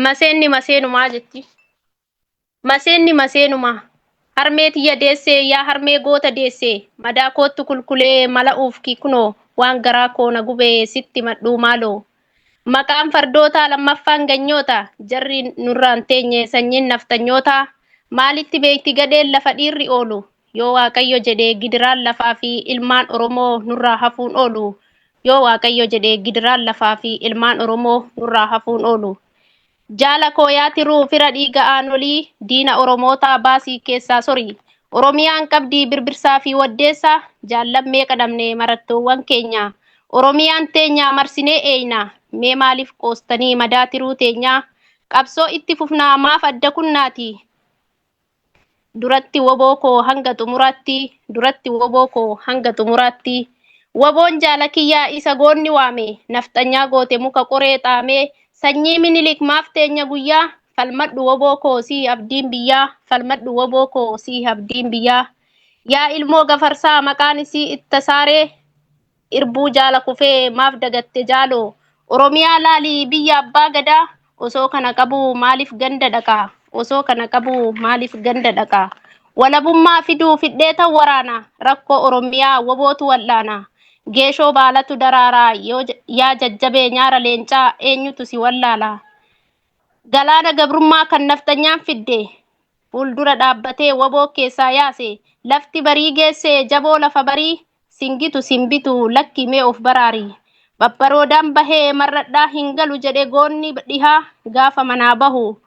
Maseenni maseenumaa jetti. Maseenni maseenumaa. Harmee tiyya deessee, yaa harmee goota deessee, madaa koottu kulkulee mala uufki kunoo, waan garaa koo na gubee sitti madhuu maaloo. Maqaan fardootaa lammaffaan ganyoota, jarri nurraan teenye sanyiin nafxanyootaa. Maalitti beekti gadheen lafa dhiirri oolu? Yoo Waaqayyo jedhee gidiraan lafaa fi ilmaan Oromoo nurraa hafuun oolu. Yoo Waaqayyo jedhee gidiraan lafaa fi ilmaan Oromoo nurraa hafuun oolu. Jaala koo yaa tiruu fira dhiiga aanolii, diina Oromootaa baasii keessaa sori. Oromiyaan qabdii birbirsaa fi waddeessa, jaallan meeqa dhabne marattoowwan keenya. Oromiyaan teenya marsinee eeyna, mee maaliif qoostanii madaa tiruu teenyaa? Qabsoo itti fufnaa maaf adda kunnaati? Duratti woboo koo hanga xumuraatti, duratti woboo koo hanga xumuraatti. Woboon jaala kiyyaa isa goonni waame, nafxanyaa goote muka qoree xaamee, sanyii Minilik maaf teenya guyyaa, falmadhu woboo koo sii abdiin biyyaa, falmadhu woboo koo sii abdiin biyyaa. Yaa ilmoo gafarsaa maqaan isii itta saaree, irbuu jaala kufee maaf dagatte jaaloo. Oromiyaa laalii biyya abbaa gadaa, osoo kana qabuu maaliif ganda dhaqaa? Osoo kana qabuu maaliif ganda dhaqaa? Walabummaa fiduu fidheetan waraana, rakkoo Oromiyaa wobootu wal'aana. Geeshoo baalatu daraaraa, yaa jajjabee nyaara leencaa eenyutu si wallaala? Galaana gabrummaa kan nafxanyaan fidde, fuuldura dhaabbatee woboo keessaa yaase, lafti barii geesse jaboo lafa barii, singitu simbitu lakki mee of baraari. Babbaroodaan bahee marradhaa hin galu jedhe goonni dhihaa gaafa manaa bahu.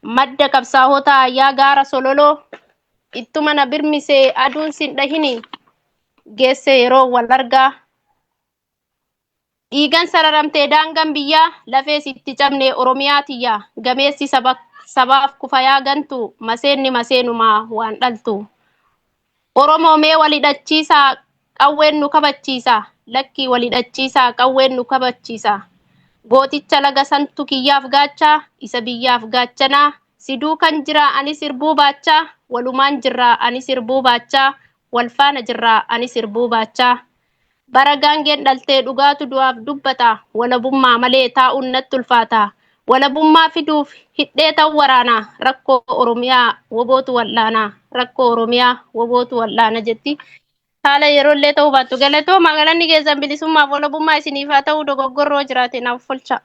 Madda qabsaahotaa yaa gaara sololoo, ittuma na birmisee aduun sin dhahini, geesse yeroo wal argaa. Dhiigan sararamtee daangaan biyyaa, lafee sitti cabne Oromiyaa tiyya, gameessi sabaaf kufayaa gantu, maseenni maseenumaa waan dhaltu. Oromoo mee wal hidhachiisaa qawween nu kabachiisa, lakkii wal hidhachiisaa qawween nu kabachiisa. Gooticha laga santu kiyyaaf gaachaa, isa biyyaaf gaachanaa, si duukan jira anis irbuu baachaa, walumaan jirraa anis irbuu baachaa, wal faana jirraa anis irbuu baachaa. Bara gaangeen dhaltee dhugaatu du'aaf dubbata, walabummaa malee taa'uun natti ulfaata. Walabummaa fiduuf hidhee tan waraana, rakkoo Oromiyaa wobootu wal'aana, rakkoo Oromiyaa wobootu wal'aana jetti. Haala yeroollee ta'uu baattu galatoo magaalanni keessan bilisummaaf walabummaa isiniif haa ta'u, dogoggorroo jiraate naaf folcha.